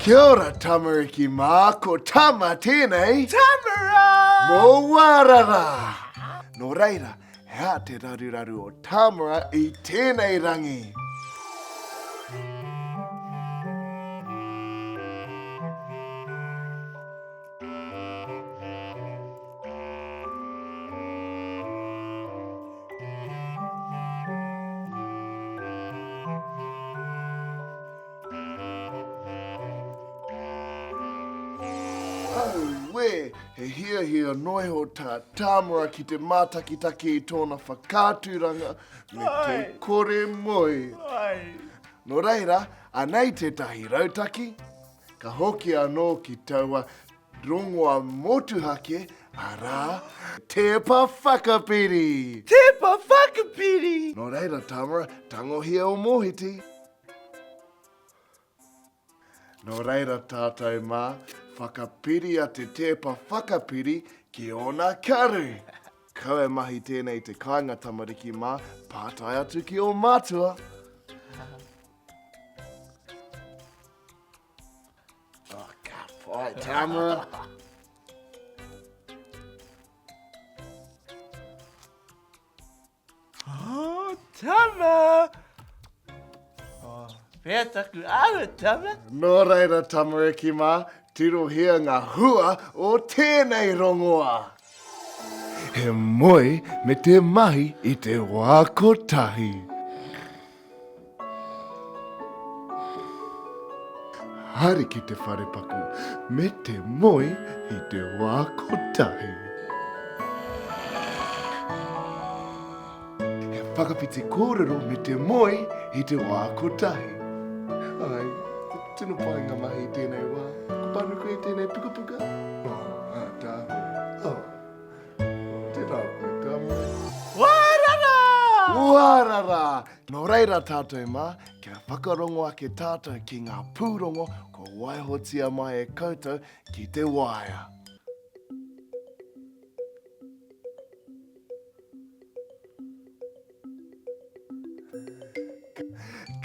Kia ora tamariki mā, ko Tama tēnei. Tamara! Mō Wārara! Nō reira, he aha te raruraru o Tamara i tēnei rangi? Auē, he hiahia noa iho tā Tāmura ki te mātakitaki i tōna whakaaturanga me te kore moe. Nō reira, anei tētahi rautaki, ka hoki anō ki taua rongoa motuhake, arā, Tepa Whakapiri! Tepa Whakapiri! Nō reira, Tāmura, tangohia ō mōhiti. Nō reira tātou mā, whakapiria te tēpa whakapiri ki ōna karu. Kau e mahi tēnei te kāinga tamariki mā, pātai atu ki ō mātua. Oh, ka pai, Tamara. Oh, Tama! Oh, pea taku āhua, Tama. Nō reira, tamariki mā, tirohia ngā hua o tēnei rongoā. He moe me te mahi i te wā kotahi. Haere ki te wharepaku me te moe i te wā kotahi. He whakawhiti kōrero me te moe i te wā kotahi. Ai, he tino pai ngā mahi i tēnei wā. Ko pānui koe i tēnei pukapuka? Oh, ātaahua. Oh. Tēnā koe, Tama. Wārara! Wārara! Nō reira tātou mā, kia whakarongo ake tātou ki ngā pūrongo kua waihotia mai e koutou ki te waea.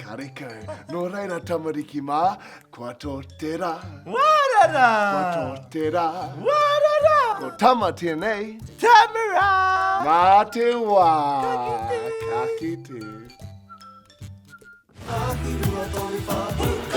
Karekau. Nō reira tamariki mā, kua tō te rā. Wārara! Kua tō te rā. Wārara! Ko Tama tēnei. Tamara! Mā te wā. Ka kite. Ka kite. Whā, 2, 3, 4.